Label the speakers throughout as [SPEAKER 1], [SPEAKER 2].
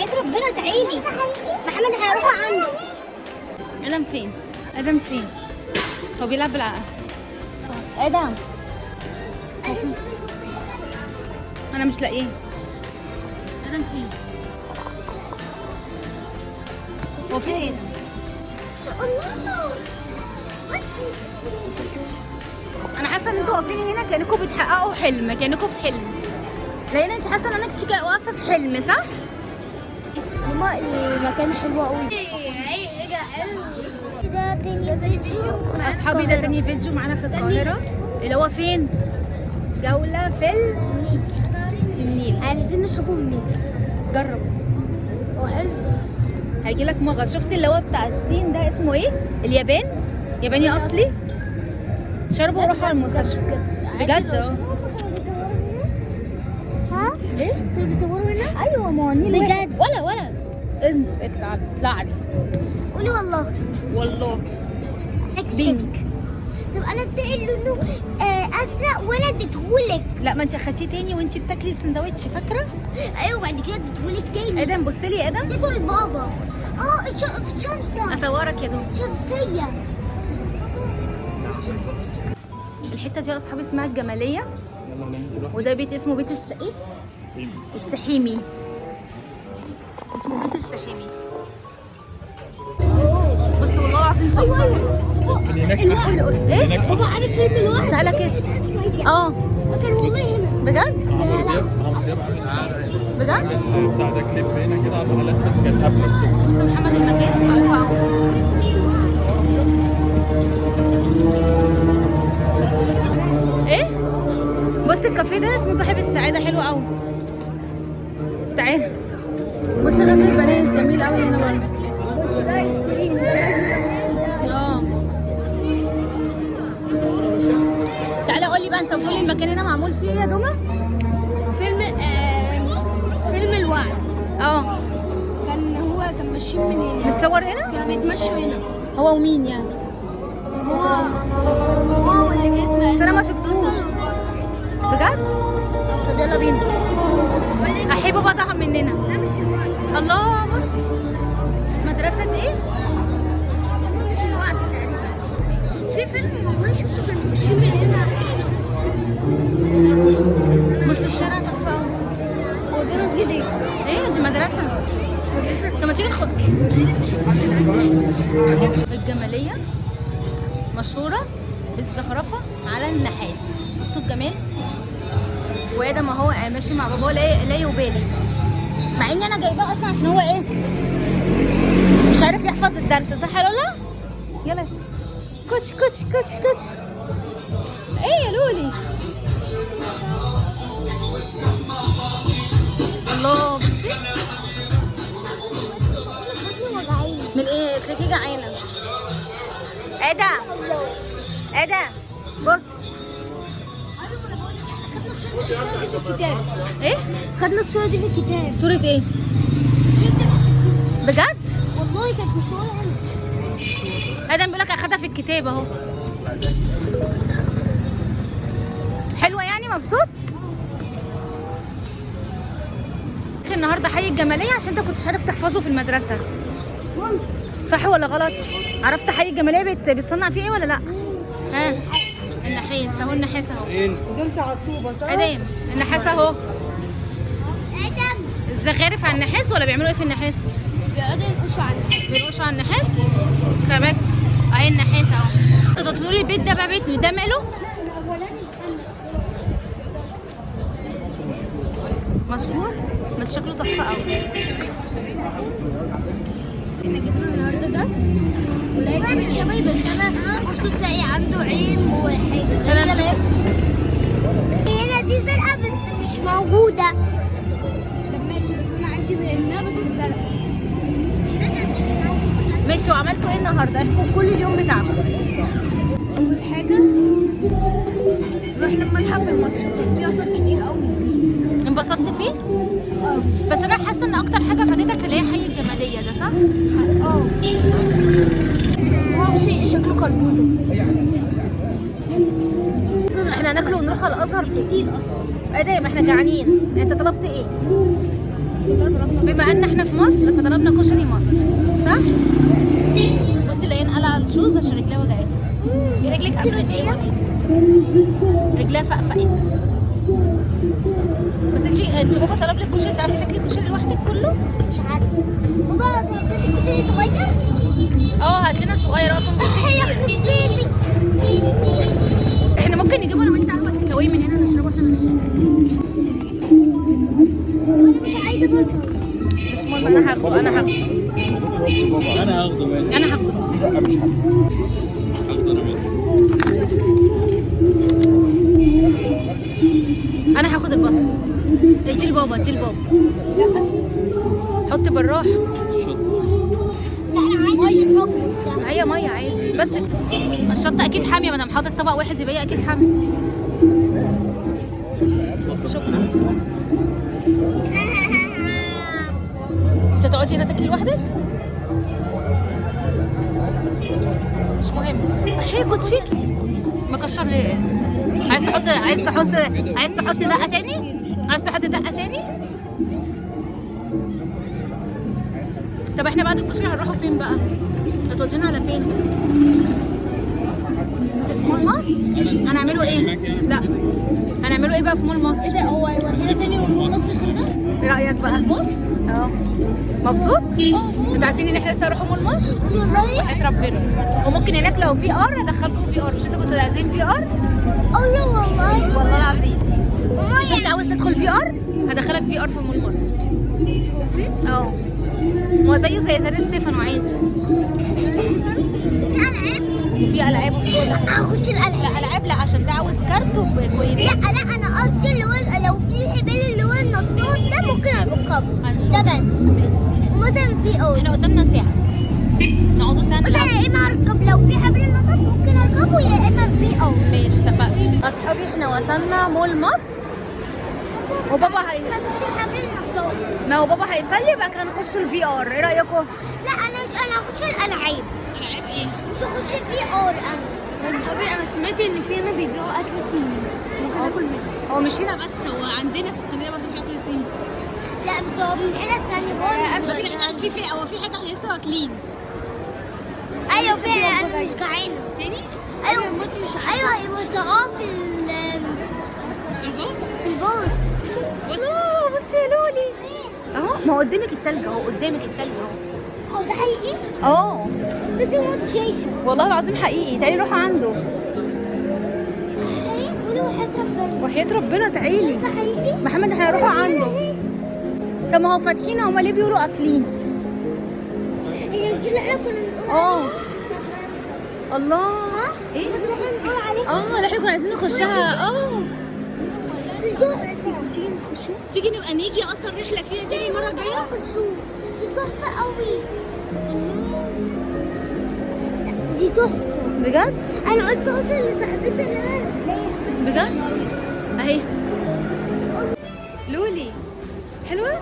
[SPEAKER 1] وحياة ربنا تعالي. محمد هيروح عنده.
[SPEAKER 2] ادم فين؟ ادم فين؟ هو بيلعب بالعقل. ادم انا مش لاقيه. ادم فين؟ هو فين ادم؟
[SPEAKER 1] الله بصي.
[SPEAKER 2] انا حاسه ان انتوا واقفين هنا كانكم بتحققوا حلم، كانكم في حلم. لان انت حاسه ان انك واقفة في حلم، صح؟
[SPEAKER 1] ماما المكان حلو قوي. ده تاني فيديو.
[SPEAKER 2] اصحابي ده تاني فيديو معانا في القاهرة، اللي هو فين؟ جولة في النيل.
[SPEAKER 1] عايزين نشربه من النيل.
[SPEAKER 2] جرب،
[SPEAKER 1] هو حلو.
[SPEAKER 2] هيجي لك مغص. شفت اللي هو بتاع الصين ده اسمه ايه؟ اليابان، ياباني اصلي. شربوا وروحوا على المستشفى. بجد اه.
[SPEAKER 1] ها؟
[SPEAKER 2] ايه؟
[SPEAKER 1] كانوا بيصوروا هنا؟
[SPEAKER 2] ايوه، ما هو النيل واحد.
[SPEAKER 1] بجد؟
[SPEAKER 2] ولا انزل، اطلع اطلع لي.
[SPEAKER 1] قولي والله.
[SPEAKER 2] والله
[SPEAKER 1] pink. طب انا بتاعي لونه ازرق وانا اديتهولك.
[SPEAKER 2] لا ما انت اخدتيه تاني وانت بتاكلي السندوتش، فاكره؟
[SPEAKER 1] ايوه بعد كده اديتهولك تاني.
[SPEAKER 2] ادم بص لي يا ادم.
[SPEAKER 1] اديته لبابا. في الشنطة.
[SPEAKER 2] اصورك يا دوب.
[SPEAKER 1] شمسية.
[SPEAKER 2] الحتة دي يا اصحابي اسمها الجمالية، وده بيت اسمه بيت ايه؟ السحيمي. اسمه بيت السحيمي. بص والله العظيم تحفة. ايه؟
[SPEAKER 1] بابا عارف فيلم الوحش؟
[SPEAKER 2] تعالى كده. اه
[SPEAKER 1] كان والله هنا.
[SPEAKER 2] بجد؟ بجد؟
[SPEAKER 3] بتاع ده كليب هنا كده على المحلات، بس كانت قافله الصبح.
[SPEAKER 2] بص محمد المكان تحفة قوي. ايه؟ بص الكافيه ده اسمه صاحب السعادة، حلو قوي. تعال بص غزل البنات جميل قوي هنا برضه.
[SPEAKER 1] بس ده ايس كريم.
[SPEAKER 2] اه تعالى قول لي بقى، انت بتقولي المكان هنا معمول فيه ايه يا دوما؟
[SPEAKER 1] فيلم الوعد.
[SPEAKER 2] اه
[SPEAKER 1] كان هو كان ماشيين من هنا.
[SPEAKER 2] متصور هنا؟
[SPEAKER 1] كانوا بيتمشوا هنا.
[SPEAKER 2] هو ومين يعني؟
[SPEAKER 1] هو واللي كانت.
[SPEAKER 2] بس انا ما شفتوش. بجد؟ طب يلا بينا. احي بابا طعم مننا.
[SPEAKER 1] لا مش الوعد.
[SPEAKER 2] الله بص مدرسة ايه؟
[SPEAKER 1] مش الوعد تقريبا. في فيلم والله شفته كان ماشيين من هنا.
[SPEAKER 2] بص الشارع تحفة قوي.
[SPEAKER 1] هو ده مسجد ايه؟
[SPEAKER 2] ايه دي مدرسة.
[SPEAKER 1] مدرسة.
[SPEAKER 2] طب ما تيجي ناخد الجمالية مشهورة بالزخرفة على النحاس. بصوا الجمال. وادم اهو ماشي مع باباه لا يبالي، مع اني انا جايباه اصلا عشان هو ايه؟ مش عارف يحفظ الدرس، صح يا لولا؟ يلا كوتش كوتش كوتش كوتش. ايه يا لولي؟ الله بصي. من ايه؟ تلاقيه جعانة. ادم ادم بص.
[SPEAKER 1] ايوه انا بقول لك احنا خدنا الصورة دي في الكتاب.
[SPEAKER 2] ايه؟
[SPEAKER 1] خدنا الصورة دي في الكتاب.
[SPEAKER 2] صورة ايه؟ بجد؟
[SPEAKER 1] والله كانت مصورة هنا.
[SPEAKER 2] ادم بيقول لك اخدها في الكتاب اهو. حلوة يعني؟ مبسوط؟ النهارده حي الجمالية عشان انت كنتش عارف تحفظه في المدرسة. صح ولا غلط؟ عرفت حي الجمالية بتصنع فيه ايه ولا لا؟ ها؟ النحاس اهو، النحاس اهو.
[SPEAKER 4] نزلت على الطوبه صح؟
[SPEAKER 2] ادم النحاس اهو.
[SPEAKER 1] ادم
[SPEAKER 2] الزخارف على النحاس ولا بيعملوا ايه في النحاس؟
[SPEAKER 1] بيقعدوا ينقشوا على النحاس.
[SPEAKER 2] بيرقشوا على النحاس؟ خلي بالك اهي النحاس اهو. تقدر تقولي البيت ده بقى بيت ده ماله؟ مشهور بس شكله تحفة قوي.
[SPEAKER 1] احنا جبنا النهارده ده ولقيت من شبهي، بس انا بصوا بتاعي عنده عين وحاجه.
[SPEAKER 2] انا نشوف.
[SPEAKER 1] هنا دي زرقاء بس مش موجودة. طب ماشي، بس انا عندي منها بس زرقاء. بس مش موجودة.
[SPEAKER 2] ماشي. وعملتوا ايه النهارده؟ احكوا كل اليوم بتاعكم.
[SPEAKER 1] اول حاجة رحنا المتحف المصري، كان فيه اثار كتير قوي.
[SPEAKER 2] انبسطت فيه؟ بس انا حاسه ان اكتر حاجة فادتك اللي هي حي الجمالية ده، صح؟
[SPEAKER 1] اه هو شيء شكله كربوزه.
[SPEAKER 2] احنا هناكله ونروح على الازهر فين؟
[SPEAKER 1] كتير اصلا.
[SPEAKER 2] ايه ده؟ ما احنا جعانين. انت طلبت ايه؟ بما ان احنا في مصر فطلبنا كشري مصر، صح؟ بصي لقينا قلع ال shoes عشان رجليها وجعتها. ايه رجلك عملت ايه؟ رجليها فقفقت. بس انت بابا طلب لك كشري، انت عارفه تاكلي كشري لوحدك كله؟
[SPEAKER 1] مش عارفه. بابا طلبت لي كشري صغير؟
[SPEAKER 2] اه هات لنا صغير. اه
[SPEAKER 1] يخرب بيتك.
[SPEAKER 2] احنا ممكن نجيبه انا وانت قهوة take away من هنا نشربه احنا ماشيين.
[SPEAKER 1] وانا مش عايزه بصل.
[SPEAKER 2] مش مهم، انا هاخده انا هاخده.
[SPEAKER 5] المفروض توصي بابا.
[SPEAKER 3] انا هاخده ماشي.
[SPEAKER 2] انا هاخده.
[SPEAKER 5] لا مش هاخده.
[SPEAKER 3] هاخده انا ماشي.
[SPEAKER 2] انا هاخد البصل. ادي لبابا، ادي لبابا. حط بالراحة.
[SPEAKER 1] لا انا عايزه الحمص ده.
[SPEAKER 2] هي مية عادي بس الشطه اكيد حامية، ما دام حاطط طبق واحد يبقى هي اكيد حامية. شكرا. انت هتقعدي هنا تاكلي لوحدك؟ مش مهم. احيه كوتشيكي مكشر ليه؟ عايز تحط عايز تحط عايز تحط دقه تاني؟ عايز تحط دقه تاني؟ طب احنا بعد الكشري هنروحوا فين بقى؟ هتودينا على فين؟ مول مصر؟ هنعمله ايه؟ لا هنعمله ايه بقى في مول مصر؟
[SPEAKER 1] ايه ده، هو هيودينا تاني مول مصر كده؟
[SPEAKER 2] ايه رايك بقى؟
[SPEAKER 1] بص.
[SPEAKER 2] اه مبسوط؟ انتوا عارفين ان احنا لسه هنروحوا مول مصر؟
[SPEAKER 1] والله.
[SPEAKER 2] وحياة ربنا. وممكن هناك لو VR ادخلكم VR، مش انتوا كنتوا عايزين VR؟
[SPEAKER 1] الله والله.
[SPEAKER 2] والله العظيم. مش انت
[SPEAKER 1] ماما
[SPEAKER 2] عاوز تدخل VR؟ هدخلك VR في مول مصر. اه هو زيه زي سان ستيفانو عادي.
[SPEAKER 1] في العاب؟
[SPEAKER 2] وفي العاب وفي كل حاجة.
[SPEAKER 1] هخش الالعاب.
[SPEAKER 2] لا العاب لا، عشان ده عاوز كارت وكوينات.
[SPEAKER 1] لا لا انا قصدي اللي هو لو في الحبال اللي هو النطاط ده ممكن اركبه ده بس. ومثلا في اور
[SPEAKER 2] احنا قدامنا ساعة نقعدوا ساعة
[SPEAKER 1] مثلا
[SPEAKER 2] نلعب.
[SPEAKER 1] يا اما اركب لو في حبل النطاط ممكن اركبه، يا اما في اور.
[SPEAKER 2] ماشي اتفقنا. اصحابي احنا وصلنا مول مصر وبابا هي
[SPEAKER 1] ما فيش الحبل النطاط.
[SPEAKER 2] ما هو بابا هيصلي بقى كان نخش ال VR، ايه رايكم؟
[SPEAKER 1] لا انا مش انا هخش الالعاب.
[SPEAKER 2] العاب ايه؟
[SPEAKER 1] مش هخش VR انا.
[SPEAKER 6] اصحابي انا سمعت ان في هنا بيبيعوا اكل صيني، ممكن اكل منه.
[SPEAKER 2] هو مش هنا بس، هو عندنا في اسكندرية برضه في اكل صيني.
[SPEAKER 1] لا بس هو من حتة ثانية هو
[SPEAKER 2] بس احنا في هو في حاجة احنا لسه واكلين.
[SPEAKER 1] ايوه فعلا انا مش جعانة.
[SPEAKER 2] تاني؟
[SPEAKER 1] ايوه مش ايوه يوزعوه في
[SPEAKER 2] الباص؟
[SPEAKER 1] في الباص.
[SPEAKER 2] الله بصي يا لولي اهو، ما هو قدامك التلج اهو، قدامك التلج اهو.
[SPEAKER 1] هو ده حقيقي؟
[SPEAKER 2] اه
[SPEAKER 1] بس هو شاشة.
[SPEAKER 2] والله العظيم حقيقي، تعالي نروح عنده.
[SPEAKER 1] حقيقي؟ قولي وحياة ربنا.
[SPEAKER 2] وحياة ربنا تعالي.
[SPEAKER 1] ده حقيقي؟
[SPEAKER 2] محمد احنا هنروحوا عنده. طب ما هو فاتحين، هما ليه بيقولوا قافلين؟
[SPEAKER 1] هي دي اللي احنا كنا بنقول
[SPEAKER 2] اه الله ايه؟
[SPEAKER 1] بس اللي احنا بنقول عليها.
[SPEAKER 2] اه اللي احنا كنا عايزين نخشها. اه
[SPEAKER 1] تيجي نخشوا؟
[SPEAKER 2] تيجي نبقى نيجي اصلا رحله فيها تاني المرة الجاية.
[SPEAKER 1] نخشوا دي تحفة قوي. دي تحفة
[SPEAKER 2] بجد؟
[SPEAKER 1] انا قلت اصلا لصاحبتي اللي انا نازلاها.
[SPEAKER 2] بجد؟ اهي لولي حلوة؟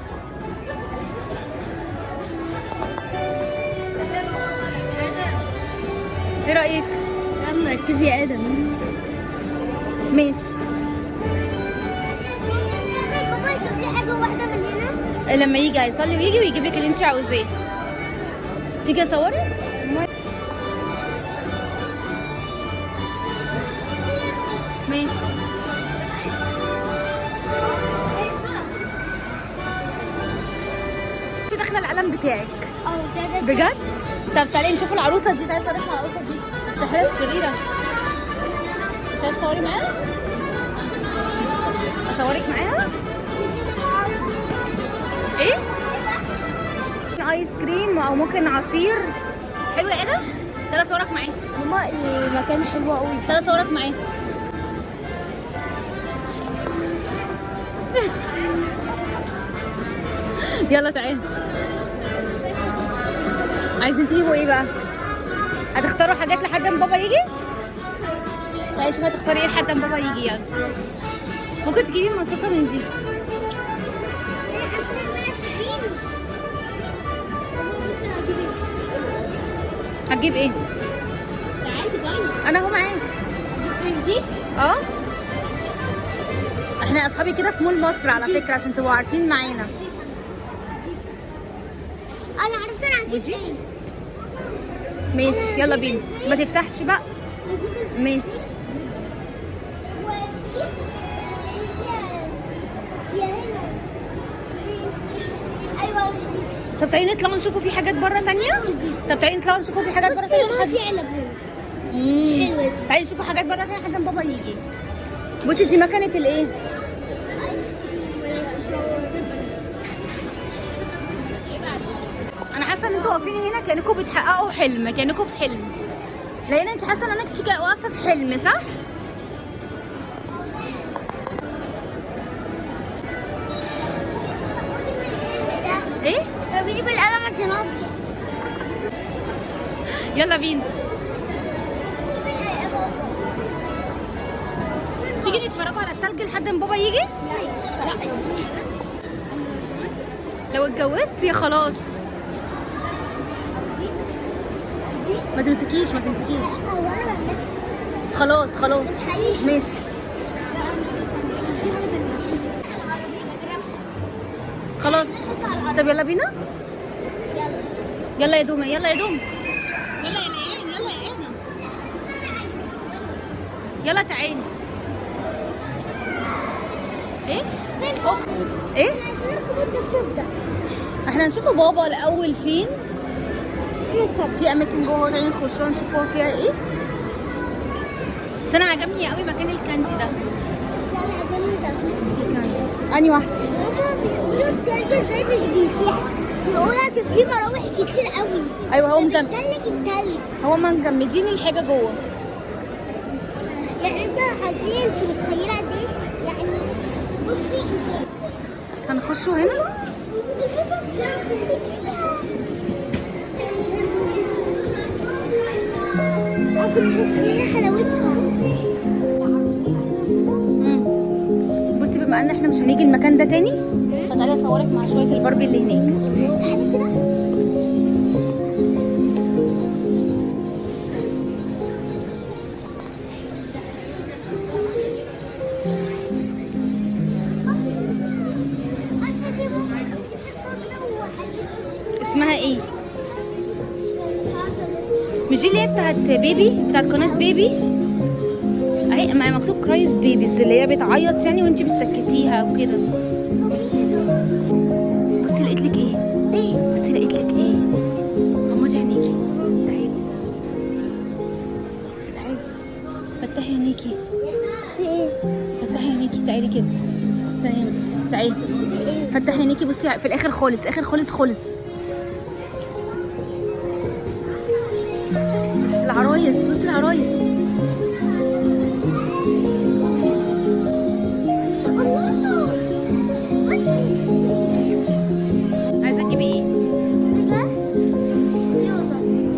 [SPEAKER 2] ايه رأيك؟
[SPEAKER 6] يلا ركزي يا ادم.
[SPEAKER 2] ماشي.
[SPEAKER 1] ممكن بابا يجيب لي حاجة واحدة من هنا؟
[SPEAKER 2] لما يجي هيصلي ويجي ويجيب لك اللي انت عاوزاه. تيجي اصورك؟ ماشي. انت داخله العالم بتاعك.
[SPEAKER 1] اه ده
[SPEAKER 2] بجد؟ طب تعالي نشوف العروسة دي، تعالي صوري مع العروسة دي الساحرة الشريرة. مش عايزه تصوري معاها؟ اصورك معاها؟ ايه؟ ايس كريم او ممكن عصير. حلو يا ادم؟ تعالى اصورك معايا.
[SPEAKER 6] ماما المكان حلو قوي.
[SPEAKER 2] تعالى اصورك معايا. يلا تعالى. عايزين تجيبوا ايه بقى؟ هتختاروا حاجات لحد ما بابا يجي؟ تعالي شوفي هتختاري ايه لحد ما بابا يجي. يلا ممكن تجيبي مصاصه من دي. هتجيب ايه؟
[SPEAKER 6] تعالي طيب.
[SPEAKER 2] انا اهو معاك.
[SPEAKER 6] من دي؟
[SPEAKER 2] اه احنا اصحابي كده في مول مصر على فكرة عشان تبقوا عارفين معانا.
[SPEAKER 1] انا عرفت انا هجيب ايه.
[SPEAKER 2] ماشي يلا بينا، ما تفتحش بقى. ماشي. طب تعالي نطلع نشوفوا في حاجات بره تانية. طب تعالي نطلع نشوفوا في حاجات بره تانية.
[SPEAKER 1] في علب هنا.
[SPEAKER 2] تعالي نشوفوا حاجات بره تانية لحد ما بابا يجي. بصي دي مكنة الايه؟ انا حاسه ان انتوا واقفين هنا كانكم بتحققوا حلم، كانكم في حلم. لان انت حاسه انك انت واقفة في حلم صح؟ ايه؟
[SPEAKER 1] اضربيني بالقلم عشان اصحى.
[SPEAKER 2] يلا بينا. تيجي نتفرجوا على التلج لحد ما بابا يجي؟
[SPEAKER 1] لا.
[SPEAKER 2] لو اتجوزت يا خلاص. ما تمسكيش ما تمسكيش. خلاص خلاص ماشي. خلاص. طب يلا بينا. يلا يا دومة، يلا يا دومة، يلا يا ليان، يلا يا ادم، يلا تعالي. ايه؟ ايه؟ احنا هنشوفوا بابا الاول فين. في اماكن جوه تاني نخشوها نشوفوها فيها ايه. بس انا عجبني قوي مكان ال candy ده.
[SPEAKER 1] لا انا عجبني ده.
[SPEAKER 2] انهي واحدة؟
[SPEAKER 1] بيقولوا التلج ازاي مش بيسيح؟ بيقولوا عشان في مراوح كتير قوي.
[SPEAKER 2] ايوه هو مجمد.
[SPEAKER 1] التلج التلج.
[SPEAKER 2] هو مجمدين الحاجة جوه.
[SPEAKER 1] يعني انت حرفيا انت متخيله قد ايه؟ يعني بصي انت
[SPEAKER 2] هنخشوا هنا؟
[SPEAKER 1] انا كنت متخيله حلاوتها.
[SPEAKER 2] بصي بما ان احنا مش هنيجي المكان ده تاني، فتعالي اصورك مع شوية الباربي اللي هناك.
[SPEAKER 1] تعالي كده.
[SPEAKER 2] اسمها ايه؟ مش دي اللي هي بتاعت بيبي، بتاعت قناة بيبي؟ اهي ما هي مكتوب cries babies، اللي هي بتعيط يعني وانتي بتسكتيها وكده. بصي لقيت لك ايه؟ بصي لقيت لك ايه؟ غمضي عينيكي. تعالي تعالي، فتحي عينيكي. فتحي عينيكي، تعالي كده ثانية، تعالي فتحي عينيكي. بصي في الاخر خالص، اخر خالص خالص، العرايس. بصي العرايس. عايزه تجيبي ايه؟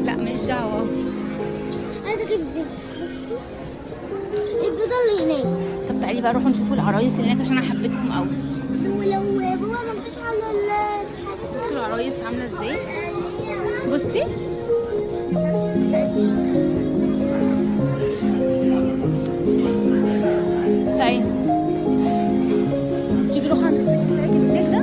[SPEAKER 2] لا ماليش دعوه.
[SPEAKER 1] عايزه اجيب دي. بصي البيضة اللي هناك.
[SPEAKER 2] طب تعالي بقى نروح نشوفوا العرايس اللي هناك عشان انا حبيتهم قوي.
[SPEAKER 1] ولو بابا ما مشيش على الحاجات.
[SPEAKER 2] بصي العرايس عامله ازاي. بصي تعالي تيجي نروح عند البتاع اللي هناك ده.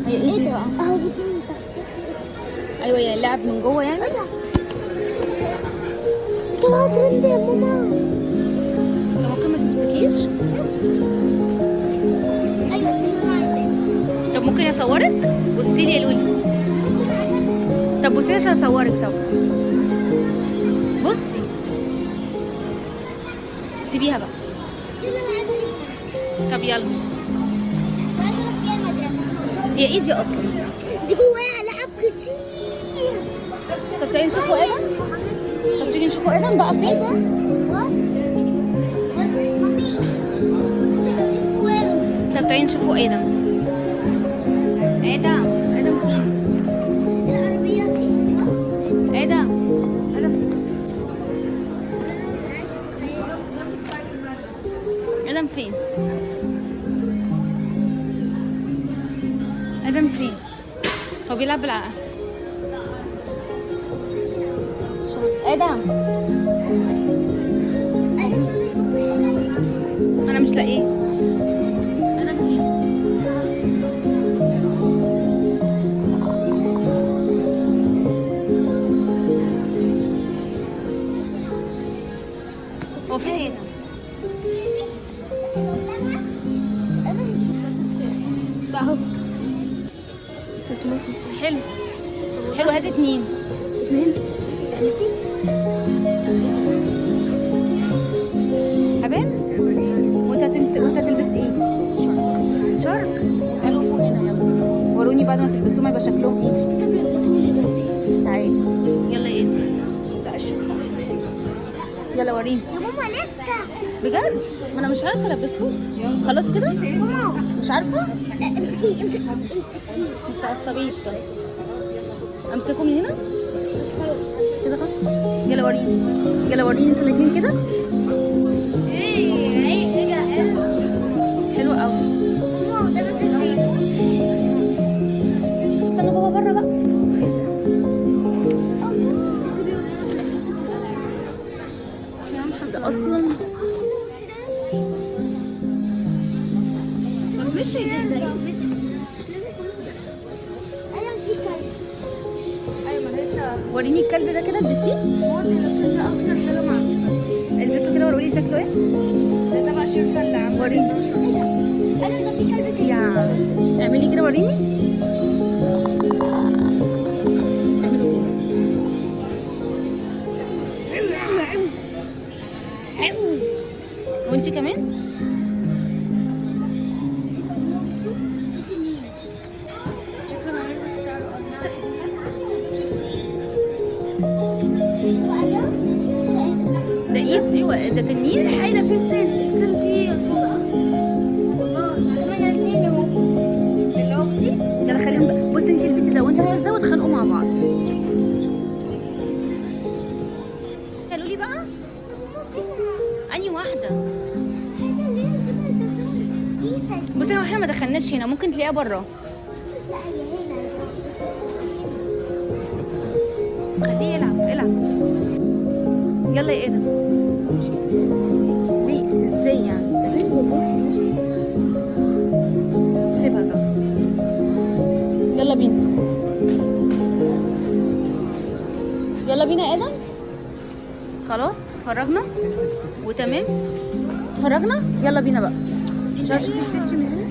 [SPEAKER 2] هي ايه دي بقى؟
[SPEAKER 1] اهو بصي من تحت.
[SPEAKER 2] ايوه هي اللعب من جوه يعني.
[SPEAKER 1] طلعت ترند يا ماما.
[SPEAKER 2] طب ممكن ما تمسكيش؟
[SPEAKER 1] ايوه دي اللي انا عايزاها.
[SPEAKER 2] طب ممكن اصورك؟ بصي لي يا لولي. طب بصي لي عشان اصورك. طب بصي سيبيها بقى.
[SPEAKER 1] دي اللي انا عايزاها.
[SPEAKER 2] طب يلا.
[SPEAKER 1] وعايزه اروح بيها المدرسة.
[SPEAKER 2] هي ايزي اصلا.
[SPEAKER 1] دي جواها لعب كتير.
[SPEAKER 2] طب تعالي نشوفوا ادم. طب تيجي نشوفوا ادم بقى فين؟ طب تعالي نشوفوا ادم. ادم ادم فين؟ ادم ادم فين؟ ادم فين؟ ادم فين؟ هو بيلعب بالعقل. ادم انا مش لاقيه. ادم فين؟ هو فين ادم؟
[SPEAKER 6] اهو.
[SPEAKER 2] حلو حلو، هات 2.
[SPEAKER 6] 2.
[SPEAKER 2] حبان. وانت هتمسك، وانت هتلبس ايه؟ شارك. تعالوا فوق هنا، يلا وروني بعد ما تلبسوهم هيبقى شكلهم ايه.
[SPEAKER 6] طب لبسوني ده.
[SPEAKER 2] تعالي يلا ايه يلا وريني.
[SPEAKER 1] يا ماما لسه.
[SPEAKER 2] بجد ما انا مش عارفه البسهم. خلاص كده
[SPEAKER 1] ماما
[SPEAKER 2] مش عارفه.
[SPEAKER 1] امسكي امسكي امسكي.
[SPEAKER 2] ما تعصبيش. امسكه من هنا
[SPEAKER 1] بس خلاص
[SPEAKER 2] كده خلاص. يلا وريني، يلا وريني انتوا الاثنين كده.
[SPEAKER 6] ايه ايه حلو.
[SPEAKER 2] حلو قوي.
[SPEAKER 1] ماما ده بس
[SPEAKER 2] استنوا بابا بره بقى. ده اصلا
[SPEAKER 6] مش ازاي؟
[SPEAKER 1] انا في كلب.
[SPEAKER 6] ايوه ما لسه.
[SPEAKER 2] وريني الكلب ده كده، البسيه.
[SPEAKER 6] هو الديناصور ده اكتر حاجة معروفة.
[SPEAKER 2] البسه كده وريني شكله ايه.
[SPEAKER 6] ده تبع شركة اللي عامله.
[SPEAKER 2] وريني.
[SPEAKER 1] انا ده في كلب تاني.
[SPEAKER 2] يا اعملي كده وريني. اعملوا كده. وانت كمان.
[SPEAKER 6] شكله معمول بس سعره
[SPEAKER 2] ده ايد دي ده تنين.
[SPEAKER 6] الحقيقة في لسان، لسان فيه صوت. والله
[SPEAKER 1] كمان لسان اهو.
[SPEAKER 6] اللي هو بصي.
[SPEAKER 2] يلا خليهم بقى. بصي انت البسي ده وانت البس ده واتخانقوا مع بعض. قالوا لي بقى اني واحدة. بصي هو احنا ما دخلناش هنا، ممكن تلاقيها بره.
[SPEAKER 1] لا هي هنا.
[SPEAKER 2] خليه يلعب، العب يلا يا ادم. ليه ازاي يعني؟ سيبها طب. يلا بينا، يلا بينا يا ادم. خلاص اتفرجنا وتمام، اتفرجنا. يلا بينا بقى. مش عارفه اشوف ستيتش من هنا.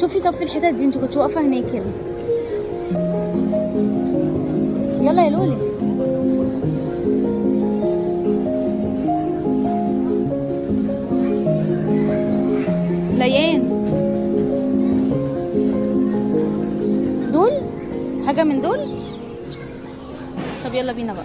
[SPEAKER 2] شوفي طب في الحتت دي انت كنت واقفة هناك هنا. يلا يا لولي. ليان دول حاجة من دول. طب يلا بينا بقى.